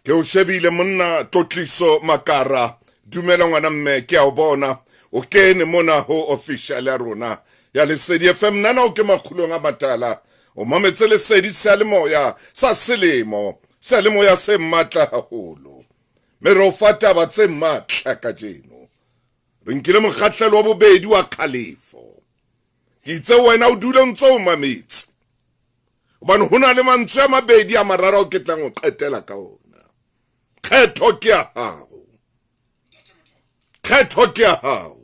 ke o shebile monna Tlotliso Makara. Dumela ngwana mme, ke a o bona. O kene mona ho official ya rona ya Lesedi FM. Nana o ke makgulong a matala. O mametse Lesedi seyalemoya sa selemo. Seyalemoya se matla haholo. Mme re o fa taba tse matla kajeno. Re nkile mokgahlelo wa bobedi wa kgalefo. Ke itse wena o dule o ntso o mametse. Hobane ho na le mantswe a mabedi a mararo ao ke tlang ho qetela ka ona. Kgetho ke ya hao. Kgetho ke ya hao.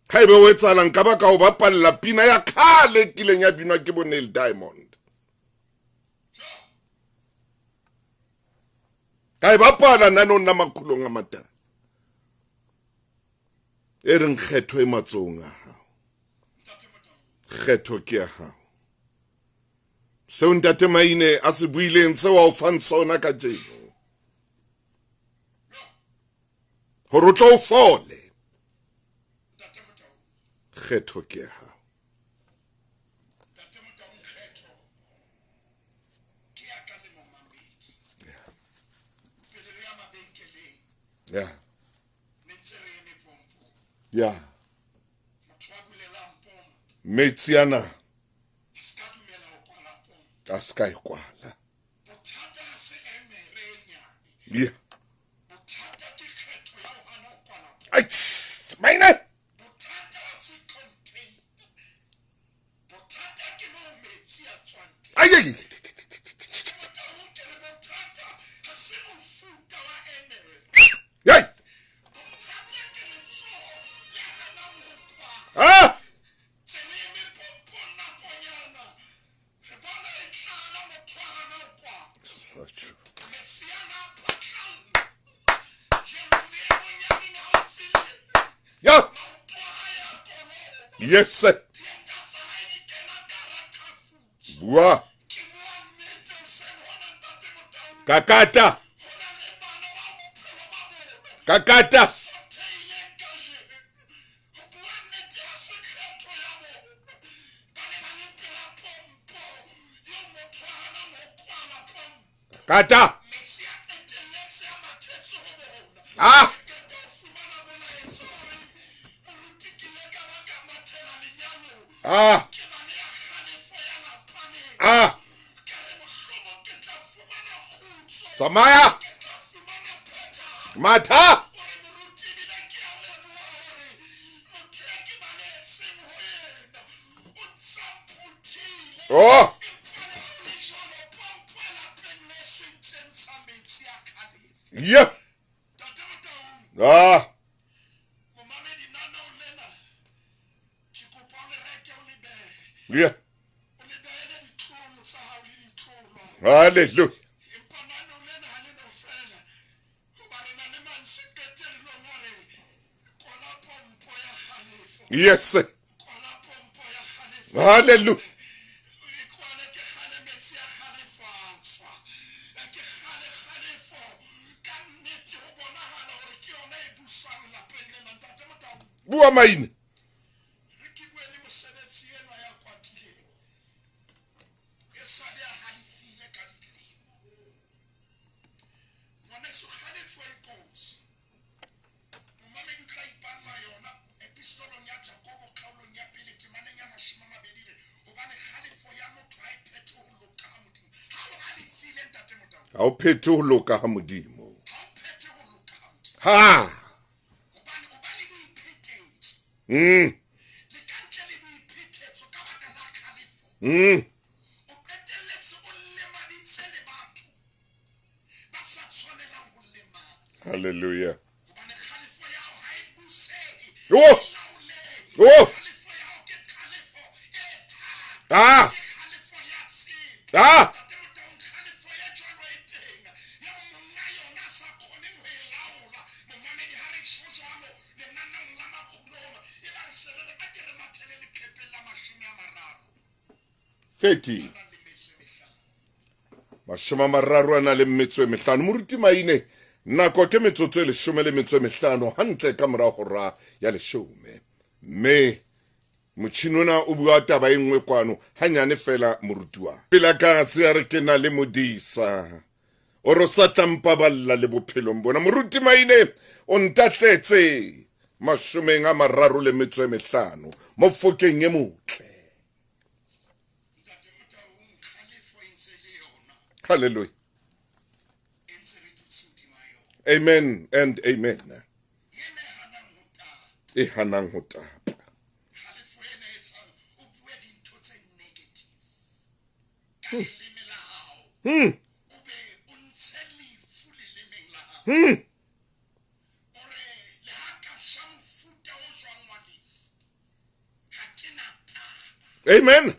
Haebe o etsahalang nka ba ka o bapalla pina ya kgale kileng ya binwa ke bo Neil Diamond. Ka e bapala nanong la makgulong a matala. E reng kgetho e matsohong a hao. Kgetho ke ya hao. Seo ntate Maine a se buileng, seo a o fang sona kajeno, hore o tlo o fole. Kgetho ke ya hao. Yeah. Yeah. Metsi ana a ska e kwala. Yeah. Ai, Maine! Ai, ai, ai. Ai. Ah! Yeah. Yes, sir. Bua. Kakata. Kakata. Kata. Ah. Ah. Ah. Tsamaya. Matha. Oh! Yeah. Ah. Yeah. Hallelujah. Yes. Hallelujah. Bua maine. Ha o phethe ho loka ha Modimo. Ha. Hallelujah. Oh! Oh! Ah! Ah! 30. 30 a na le metso e mehlano. Moruti Maine, nako ke metsotso e 15 hantle ka mora hora ya 10. Mme motjhini ona o bua taba e nngwe kwano hanyane fela moruti wa. Pela ka se a re ke na le modisa. O re sa tla mpaballa le bophelong bona. Moruti Maine o ntahletse 35 mo fokeng e motle. Hallelujah. Amen and amen. E hanang ho tapa. Amen.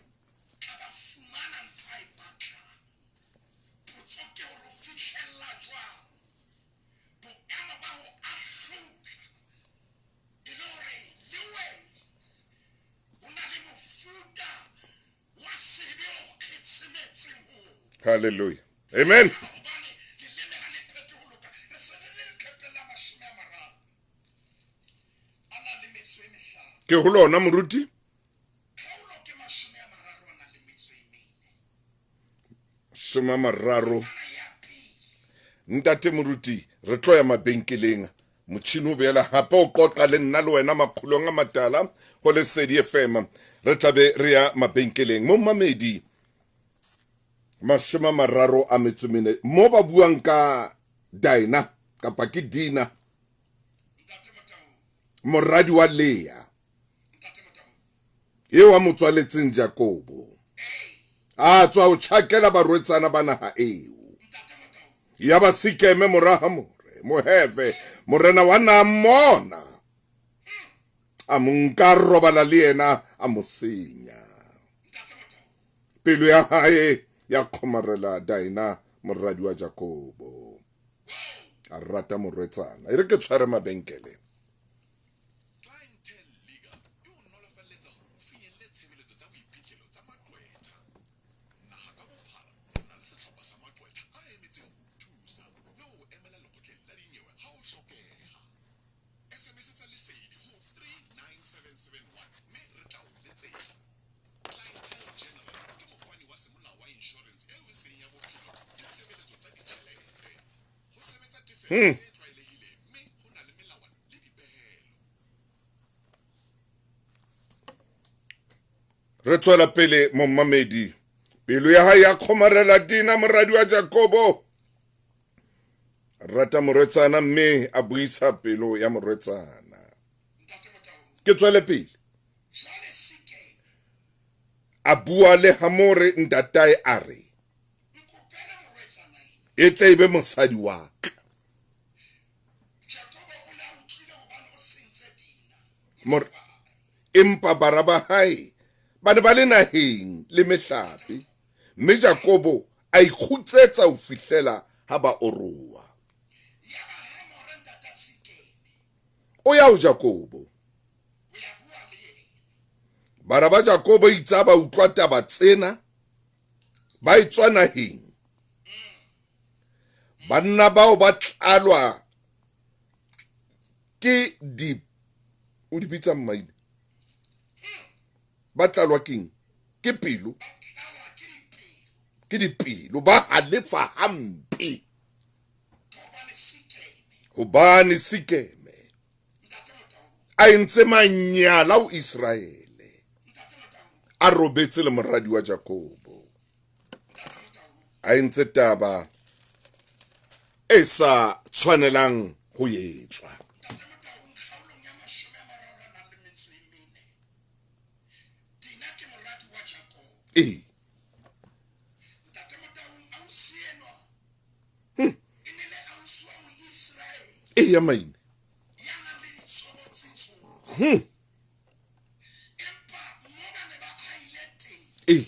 Hallelujah. Amen. Ke ho lona moruti? 30. Ntate moruti, re tlo ya mabenkeleng. Motjhini o beela hape o qoqa le nna le wena makgolong a matala ho Lesedi FM. Re tla be re ya mabenkeleng. Mo mamedi 34 mo ba buang ka Dina kapa ke Dina moradi wa Lea eo a mo tswaletseng Jakobo a tswa ho tjhakela barwetsana ba naha eo ya ba Sikeme mora Hamore Moheve morena wa na mmona a mo nka robala le yena a mo senya pelo ya hae ya kgomarela Dina moradi wa Jakobo a rata morwetsana. E re ke tshware mabenkele. Re tswela pele momamedi. Pelo ya hae ya kgomarela Dina moradi wa Jakobo. Rata morwetsana mme a buisa pelo ya morwetsana. Ke tswele pele. A bua le Hamore ntatae a re, E tle e be mosadi wa ka. Empa bara ba hae ba ne ba le naheng le mehlape, mme Jakobo a ikgutsetsa ho fihlela ha ba oroha. O ya ho Jakobo. Bara ba Jakobo itse ha ba utlwa taba tsena, ba etswa naheng. Banna bao ba tlalwa ke di o di bitsa mmaine, ba tlalwa keng? Ke pelo, ke dipelo, ba halefa hampe hobane Sikeme a entse manyala ho Iseraele, a robetse le moradi wa Jakobo, a entse taba e sa tshwanelang ho etswa. Ee. Ee ya maine. Ee.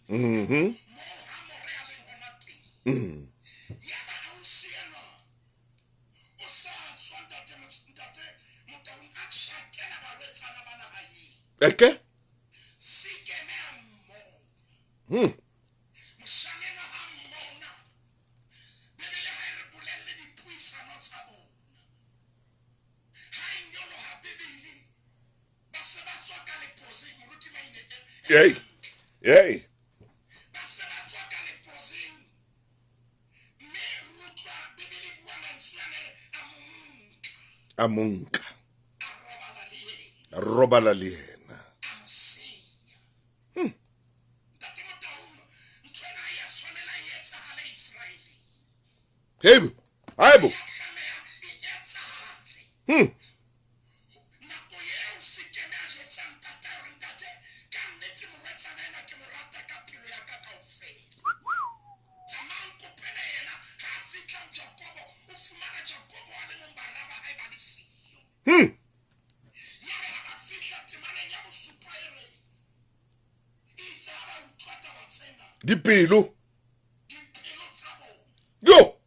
Mhm. Mm. Eke? Hmm. Hey. Hey. A mo nka, a robala le yena. Hei, haebo. Dipelo. Yo.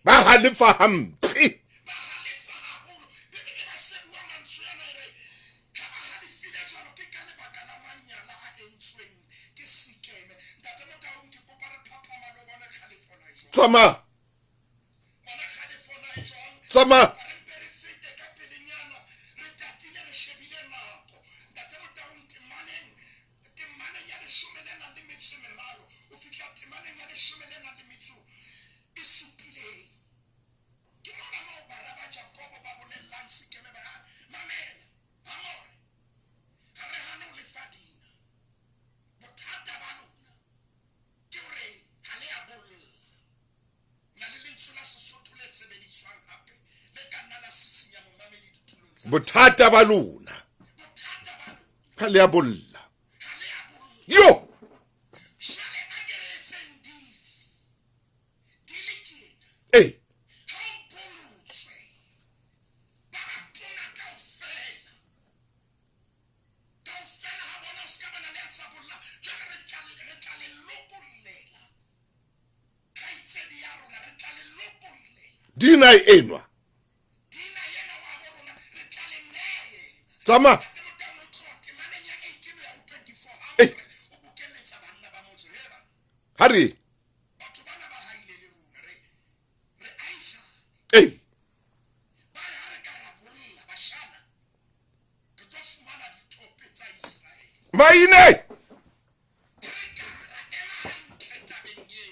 Ba halefa hampe. Tsamaya. Tsamaya. Bothata ba lona ha le a bolla. Yo. Ee. Dina enwa. Tsamaya. Ee. Ha re. Ee. Maine.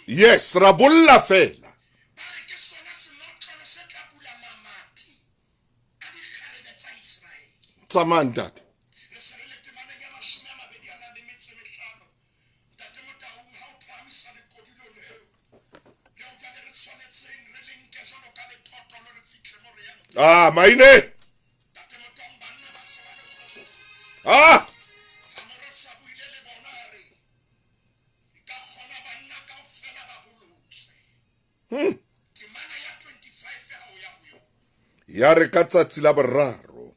Yes, ra bolla fela. Tsamaya ntate. Ah, maine. Ah! Ya re ka tsatsi la boraro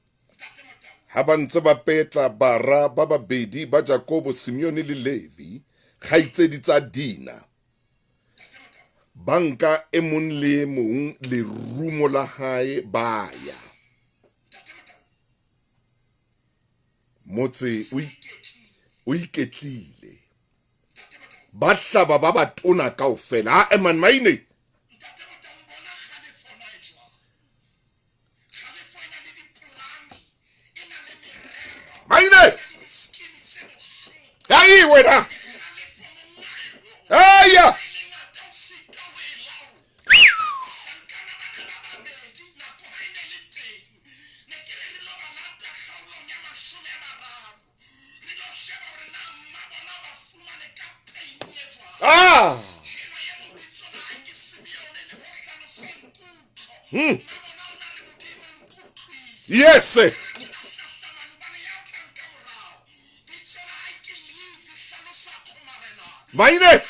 ha ba ntse ba petla bara ba babedi ba Jakobo, Simeone le Levi, kgaitsedi tsa Dina, ba nka e mong le e mong lerumo la hae ba ya. Motse o iketlile. Ba hlaba ba batona kaofela. Ha eman maine. Maine. Ai wena. Aya. Ah. Yes. Maine.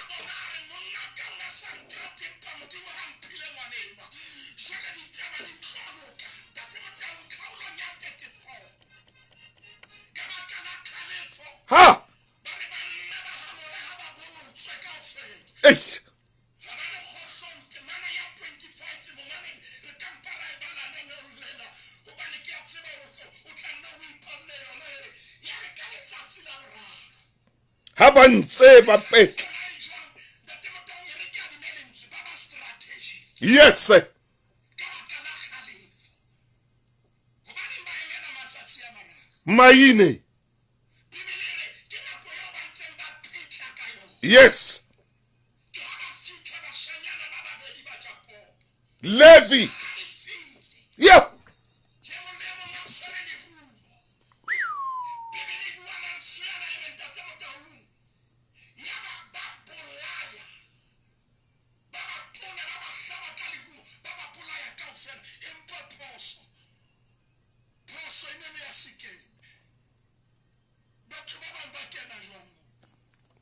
Ha. Eish. Ha ba ntse ba petla. Yes. Maine. Yes. Levi. Yeah.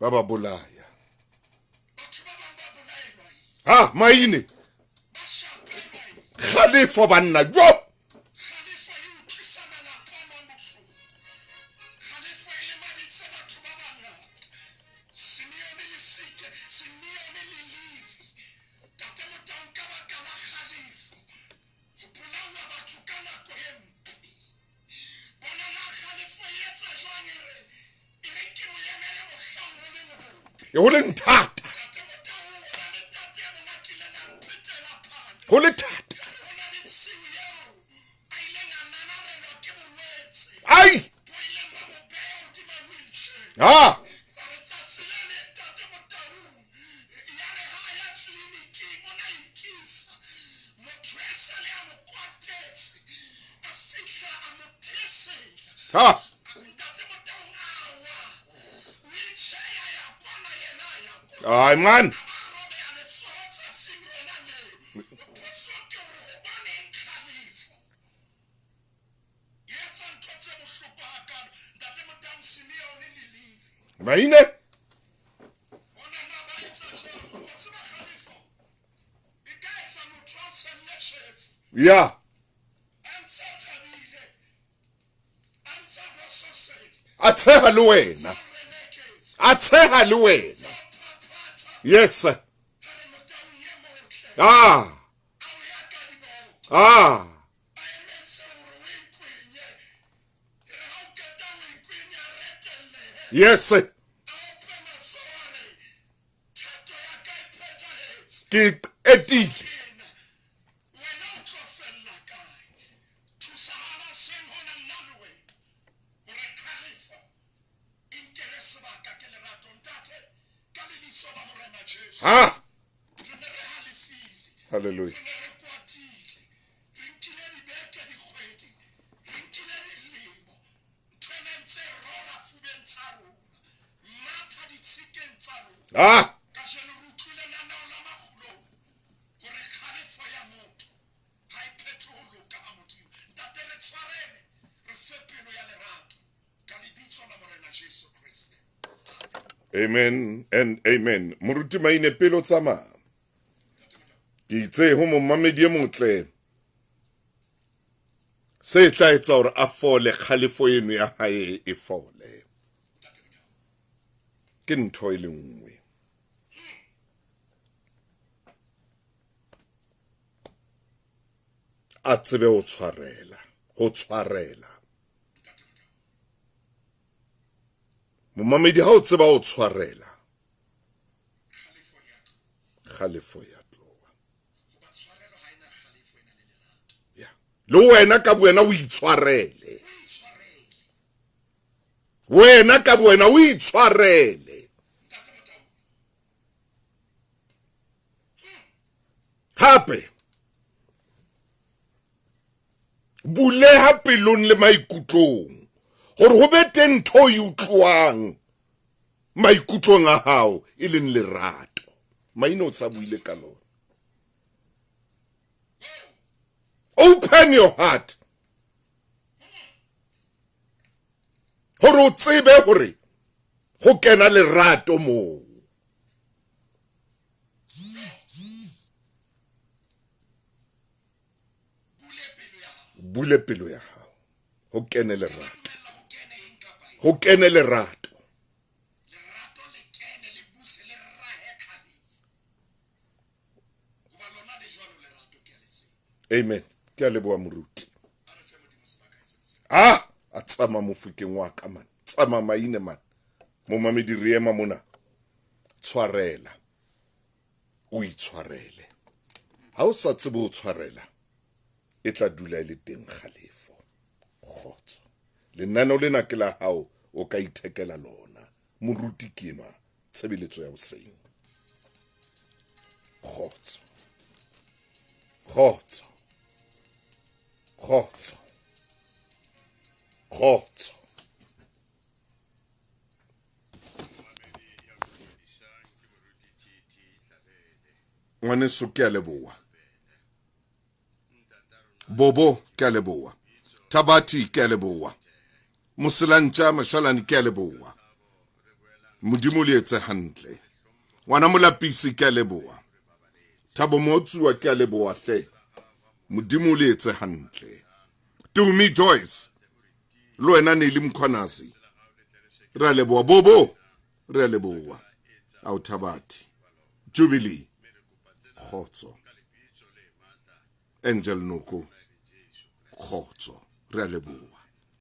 Baba bolaya. Ah, maine. Kgalefo banna. Jo. Ho le thata. Ho le thata. Ai. Ah. Ha. Ay man. Maine. Yeah. A tsheha le wena. A tsheha le wena. Yes. Ah. Ah. Yes. Ke etile. Ah. Hallelujah. Ah. Amen and amen. Moruti Maine pele o tsamaya. Ke itse ho momamedi e motle se tla etsa hore a fole kgalefo eno ya hae e fole. Ke ntho e le nngwe. A tsebe ho tshwarela, ho tshwarela. Momamedi ha o tseba ho tshwarela, kgalefo ya tloha. Ya. Le wena ka bowena o itshwarele. Wena ka bowena o itshwarele. Hape buleha pelong le maikutlong hore ho be teng ntho e utloang maikutlong a hao e leng lerato. Maine o sa buile ka lona. Open your heart hore o tsebe hore ho kena lerato moo. Bule pelo ya hao ho kene lerato, ho kene lerato. Amen. Ke a leboha moruti. Ah, a tsama mofokeng wa ka man, tsama maine man. Momamedi re ema mona. Tshwarela, o itshwarele. Ha o sa tsebe ho tshwarela, e tla dula e le teng kgalefo. Kgotso. Lenaneo lena ke la hao, o ka ithekela lona. Moruti ke enwa, tshebeletso ya hoseng. Kgotso. Kgotso. Kgotso. Kgotso. Ngwaneso ke a leboha. Bobo ke a leboha. Thabati ke a leboha. Moselantja Mashalane ke a leboha. Modimo le etse hantle. Ngwana Molapisi ke a leboha. Thabo Motsuwa ke a leboha hle. Modimo le etse hantle. Tumi Joyce le wena Nelly Mkhwanazi re a leboha. Bobo re a leboha. Ao Thabati Jubilee kgotso. Angel Noko kgotso re a leboha.